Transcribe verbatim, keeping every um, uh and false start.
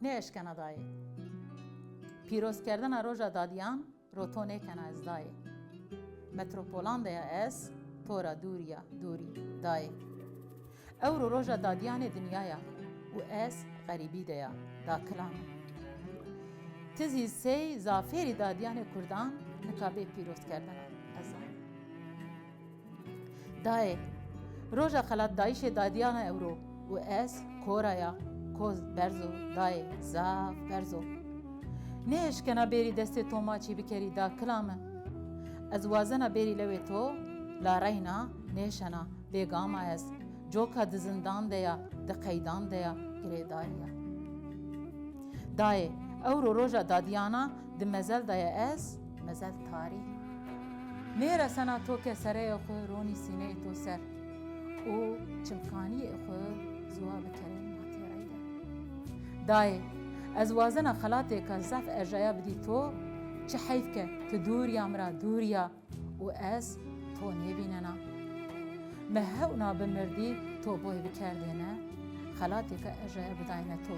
Nêeşkena dayê. Pîrozkerdena roja dadiyan ro to nêkena ez dayê. Metropolan de ya ez to ra dûrî ya, dûrî dayê. Ewro roja dadiyanê dinya ya û ez xerîbî de ya, dakila mi. Ti zî sey zafêrî dadiyanê kurdan nika bê pîrozkerdena ez a. Dayê, roja xelatdayîşê dadîyana ewro û ez kora ya, ko berz o dayê, zaf berz o. Nêeşkena bêrî destê to maçî bikerî dakila mi. Ez wazena bêrî lewê to, la reyna nêşena, bêgam a ez. Coka di zindan de ya, di qeydan de ya, girêdayî ya. Dayê, ewro roja dadîyana di mezel de ya ez, mezel tarî. Nêresena to ke sereyê xwu ronî sîneyê to ser û çimkanîyê xwu ziwa bikerê matê reyde. Dayê, ez wazena xelatêka zaf erjaya bidî to, çi heyf ke ti dûrî ya mi ra, dûrî ya û ez to nêvînena. Mi hewna bimirdî to boy bikerdêne, xelatêka erjaya bidayne to.